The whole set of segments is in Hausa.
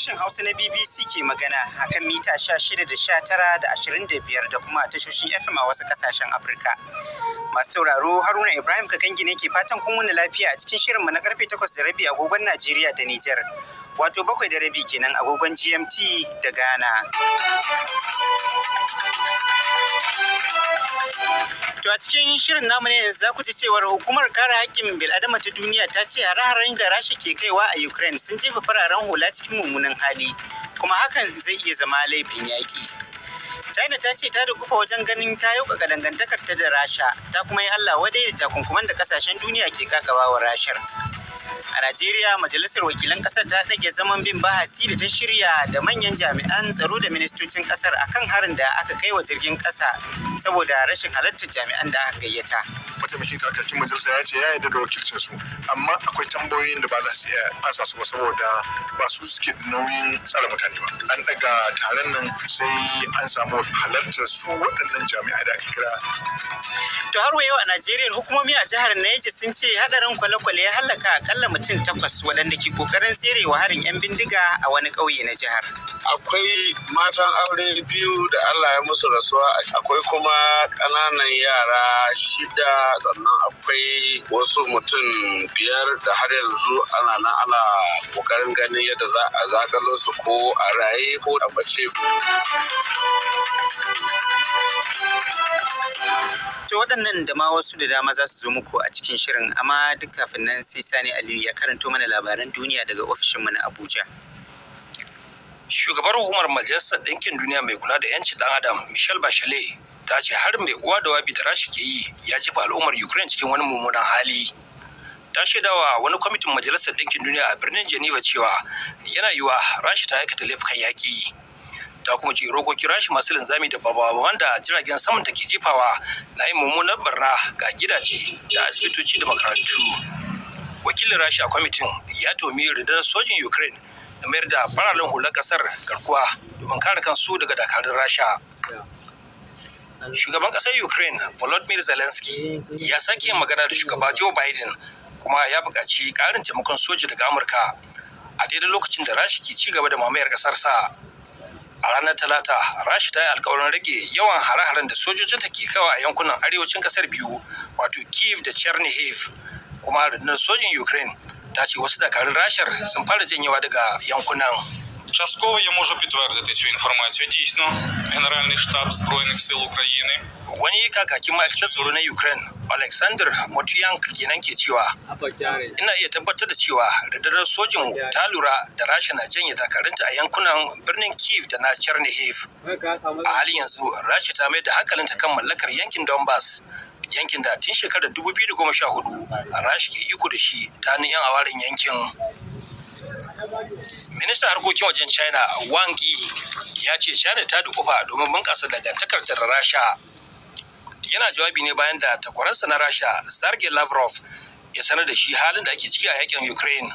Sashen Hausa na BBC ke magana akan mita 16 da 19 da 25 da kuma tashoshin FM a wasu kasashen Afirka. Masu sauraro, Haruna Ibrahim Kakangi ne ke fatan kun wuni lafiya a cikin shirinmu na karfe 8:30 agogon Najeriya da Nijar. Wato 7:30 kenan agogon GMT da Ghana. To, a cikin shirin namu ne yanzu za ku ji cewar hukumar kare haƙƙin bil'adama ta duniya ta ce hare-haren da Rasha ke kaiwa a Ukraine sun jefa fararen hula cikin mummunan hali, kuma hakan zai iya zama laifin yaƙi. China ta ce ta dukufa wajen ganin ta yaukaka dangantakar ta da Rasha, ta kuma yi Allah wadai da takunkuman da kasashen duniya ke kakabawa Rashar. A Najeriya, Majalisar Wakilan Kasar ta ɗage zaman bin bahasi da ta shirya da manyan jami'an tsaro da ministocin kasar akan harin da aka kai wa jirgin kasa saboda rashin halartar jami'an da aka gayyata. Mataimakin kakakin majalisa ya ce ya yarda da wakilcin su, amma akwai tambayoyin da ba za su iya ansa su ba saboda ba su suke da nauyin tsare mutane ba. An daga taron nan sai an samu halartar su waɗannan jami'ai da aka kira. To, har wa yau a Najeriya, hukumomi a jihar Niger sun ce hadarin kwale-kwale ya halaka akalla mutum takwas waɗanda ke kokarin tserewa harin 'yan bindiga a wani ƙauye na jihar. Akwai matan aure biyu da Allah ya musu rasuwa, akwai kuma ƙananan yara shida, sannan akwai wasu mutum biyar da har yanzu ana nan ana kokarin ganin yadda za a zakalo su, ko a raye ko a bace. To, waɗannan da ma wasu da dama za su zo muku a cikin shirin, amma duk kafin nan sai Sani Aliyu ya karanto mana labaran duniya daga ofishinmu na Abuja. Shugabar hukumar Majalisar Ɗinkin Duniya mai kula da 'yancin ɗan Adam, Michelle Bachelet, ta ce harin mai uwa da wabi da Rasha ke yi ya jefa al'ummar Ukraine cikin wani mummunan hali. Ta shaidawa wani kwamitin Majalisar Ɗinkin Duniya a birnin Geneva cewa yana yiwa Rasha ta aikata laifukan yaƙi. Ta kuma ce rokokin Rasha masu linzami da babawan da jiragen saman ta ke jefawa na yin mummunar barna ga gidaje da asibitoci da makarantu. Wakilin Rasha a kwamitin ya tomi rundunar sojin Ukraine da mayar da fararen hular kasar garkuwa domin kare kansu daga dakarun Rasha. Shugaban kasar Ukraine Volodymyr Zelensky ya sake yin magana da shugaba Joe Biden, kuma ya buƙaci ƙarin taimakon soja daga Amurka a daidai lokacin da Rasha ke ci gaba da mamayar ƙasarsa. A ranar Talata, Rasha ta yi alkawarin rage yawan hare-haren da sojojinta ke kaiwa a yankunan arewacin kasar biyu, wato Kiev da Chernihiv, kuma rundunar sojin Ukraine ta ce wasu dakarun Rashar sun fara janyewa daga yankunan. Частково я можу підтвердити цю інформацію. Дійсно, Генеральний штаб Збройних сил України Wani kakakin ma'aikatar tsaro na Ukraine, Alexander Motuyank kenan, ke cewa ina iya tabbatar da cewa rundunar sojinmu ta lura da Rasha na janye dakarunta a yankunan birnin Kiev da na Chernihiv. A halin yanzu Rasha ta mai da hankalinta kan mallakar yankin Donbass, yankin da tun shekarar 2014 Rasha ke iko da shi ta hannun 'yan awaren yankin. Ministan harkokin wajen China Wang Yi ya ce China ta dukufa domin bunƙasa dangantakar ta da Rasha. Yana jawabi ne bayan da takwaransa na Rasha Sergei Lavrov ya sanar da shi halin da ake ciki a yakin Ukraine.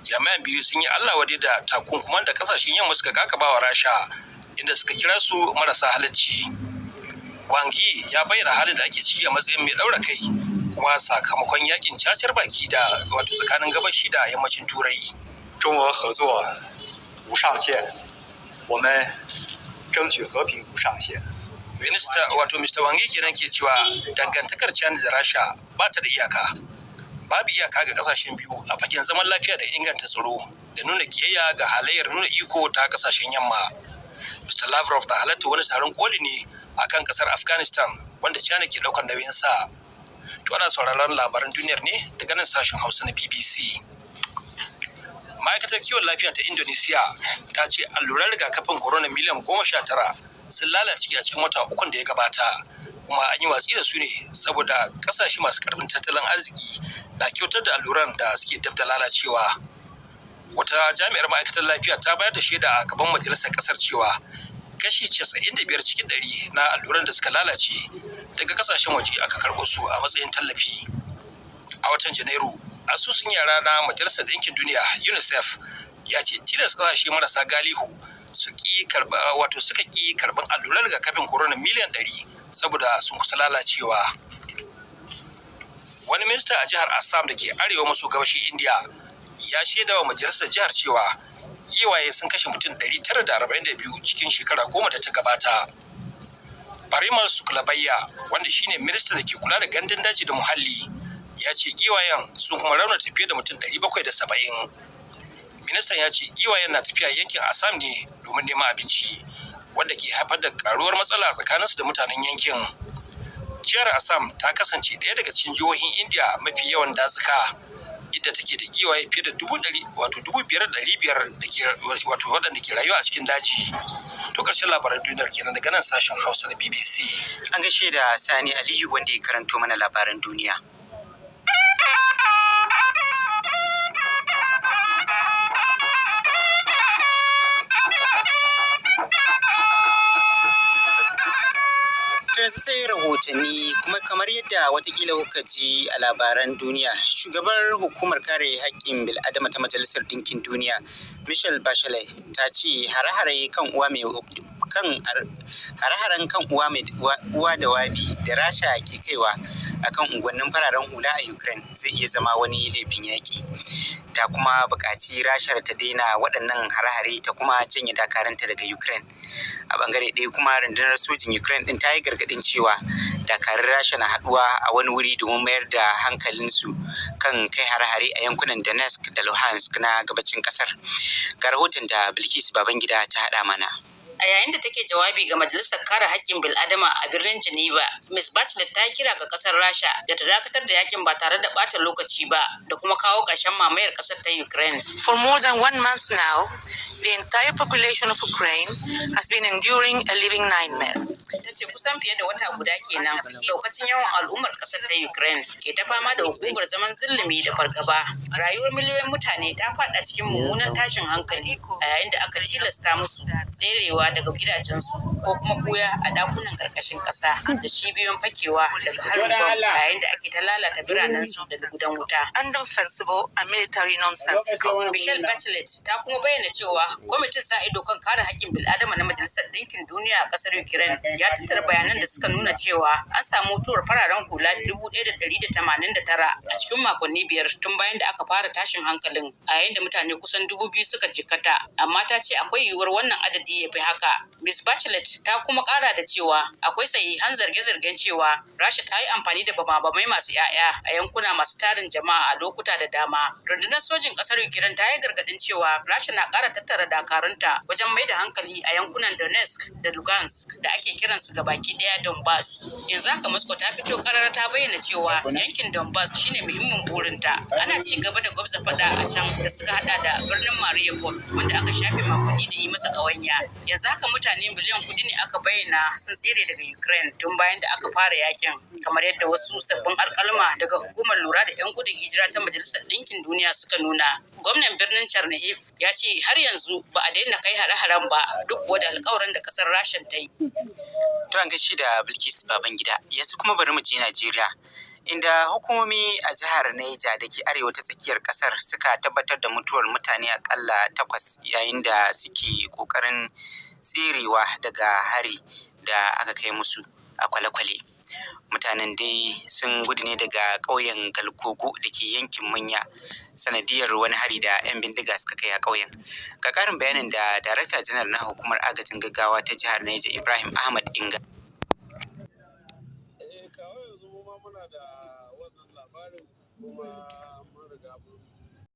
Jami'an biyu sun yi Allah wadai da takunkuman da kasashen yamma suka kakaba wa Rasha, inda suka kira su marasa halacci. Wang Yi ya bayyana halin da ake ciki a matsayin mai ɗaura kai, kuma sakamakon yakin cacar baki da wato tsakanin gabashi da yammacin Turai. 中俄合作无上限，我们争取和平无上限。 Minista, wato Mr. Wang Yi kenan, ke cewa dangantakar China da Rasha ba ta da iyaka. Babu iyaka ga kasashen biyu a fagen zaman lafiya da inganta tsaro da nuna kiyayya ga halayyar nuna iko ta kasashen yamma. Mr. Lavrov na halarta wani taron koli ne akan kasar Afghanistan wanda China ke daukar nauyin sa. To, ana sauraron labaran duniyar ne daga nan sashen Hausa na BBC. Ma'aikatar kiwon lafiya ta Indonesia ta ce alluran rigakafin corona miliyan 19 sun lalace a cikin wata ukun da ya gabata, kuma an yi watsi da su ne saboda kasashe masu karfin tattalin arziki na kyautar da alluran da suke dab da lalacewa. Wata jami'ar ma'aikatar lafiya ta bayar da shaida a gaban majalisar kasar cewa kashi 95 cikin 100 na alluran da suka lalace daga kasashen waje aka karɓo su a matsayin tallafi. A watan Janairu, asusun yara na Majalisar Ɗinkin Duniya, UNICEF, ya ce tilas kasashe marasa galihu su ki karba, wato suka ki karban alluran rigakafin corona miliyan 100 saboda sun kusa lalacewa. Wani minista a jihar Assam da ke arewa maso gabashin India ya shaida wa majalisar jihar cewa Giwaye sun kashe mutum 942 cikin shekara 10 da ta gabata. Parimal Suklabayya, wanda shine ministan da ke kula da gandun daji da muhalli, ya ce giwayen sun kuma raunata fiye da mutum 770. Ministan ya ce giwayen na tafiya yankin Assam ne domin neman abinci, wanda ke haifar da karuwar matsala tsakaninsu da mutanen yankin. Jihar Assam ta kasance ɗaya daga cikin jihohin India mafi yawan dazuka, inda take da giwaye fiye da dubu ɗari, wato 5,500 da ke, wato waɗanda ke rayuwa a cikin daji. To, ƙarshen labaran duniyar kenan daga nan sashen Hausa na BBC. An gaishe da Sani Aliyu wanda ya karanto mana labaran duniya. To, yanzu sai rahotanni. Kuma kamar yadda watakila kuka ji a labaran duniya, shugabar hukumar kare haƙƙin bil'adama ta Majalisar Ɗinkin Duniya, Michelle Bachelet, ta ce hare-hare kan uwa mai kan hare-haren kan uwa mai uwa da wabi da Rasha ke kaiwa akan unguwannin fararen hula a Ukraine zai iya zama wani laifin yaƙi. Ta kuma buƙaci Rashar ta daina waɗannan hare-hare ta kuma janye dakaranta daga Ukraine. A bangare ɗaya kuma, rundunar sojin Ukraine ɗin ta yi gargaɗin cewa dakarun Rasha na haɗuwa a wani wuri domin mayar da hankalinsu kan kai hare-hare a yankunan Donetsk da Luhansk na gabacin ƙasar. Ga rahoton da Bilkisu Babangida ta haɗa mana. A yayin da take jawabi ga Majalisar Kare Haƙƙin Bil'adama a birnin Geneva, Ms. Bachelet ta kira ga ƙasar Rasha da ta dakatar da yakin ba tare da ɓata lokaci ba da kuma kawo ƙarshen mamayar ƙasar ta Ukraine. For more than one month now, the entire population of Ukraine has been enduring a living nightmare. Ta ce kusan fiye da wata guda kenan daukacin yawan al'ummar ƙasar ta Ukraine ke ta fama da hukumar zaman zulumi da fargaba. Rayuwar miliyoyin mutane ta faɗa cikin mummunan tashin hankali a yayin da aka tilasta musu tserewa daga gidajensu ko kuma buya a dakunan karkashin kasa da cibiyoyin fakewa daga harin bom, a yayin da ake ta lalata biranensu da gudan wuta. Undefensible and military nonsensical. Michelle Bachelet ta kuma bayyana cewa kwamitin sa ido kan kare haƙƙin bil'adama na Majalisar Ɗinkin Duniya a ƙasar Ukraine ya tattara bayanan da suka nuna cewa an samu mutuwar fararen hula 1,189 a cikin makonni 5 tun bayan da aka fara tashin hankalin, a yayin da mutane kusan 2,000 suka jikkata, amma ta ce akwai yiwuwar wannan adadi ya fi haka. Ms. Bachelet ta kuma kara da cewa akwai sahihan zarge-zargen cewa Rasha ta yi amfani da bama-bamai masu 'ya'ya a yankuna masu tarin jama'a a lokuta da dama. Rundunar sojin kasar Ukraine ta yi gargadin cewa Rasha na kara tattara dakarunta wajen mai da hankali a yankunan Donetsk da Lugansk da ake kiransu gabaki daya Donbass. Yanzu haka Moscow ta fito karara ta bayyana cewa yankin Donbass shine muhimmin burinta. Ana ci gaba da gwabza fada a can da suka hada da birnin Mariupol, wanda aka shafe makonni da yi masa ƙawanya. Yanzu haka mutane miliyan 4 ne aka bayyana sun tsere daga Ukraine tun bayan da aka fara yakin, kamar yadda wasu sabbin alkalma daga hukumar lura da 'yan gudun hijira ta Majalisar Ɗinkin Duniya suka nuna. Gwamnan birnin Chernihiv ya ce har yanzu ba a daina kai hare-haren ba, duk kuwa da alkawarin da kasar Rashan ta yi. To, an gaishe da Bilkisu Babangida. Yanzu kuma bari mu je Najeriya, inda hukumomi a jihar Neja da ke arewa ta tsakiyar kasar suka tabbatar da mutuwar mutane akalla takwas yayin da suke kokarin tserewa daga hari da aka kai musu a kwale-kwale. Mutanen dai sun gudu ne daga ƙauyen Galkogo da ke yankin Munya sanadiyar wani hari da 'yan bindiga suka kai a ƙauyen. Ga ƙarin bayanin da Darakta Janar na hukumar agajin gaggawa ta jihar Neja, Ibrahim Ahmad Inga. Eh, kawo yanzu mu ma muna da wannan labarin, kuma mun riga mun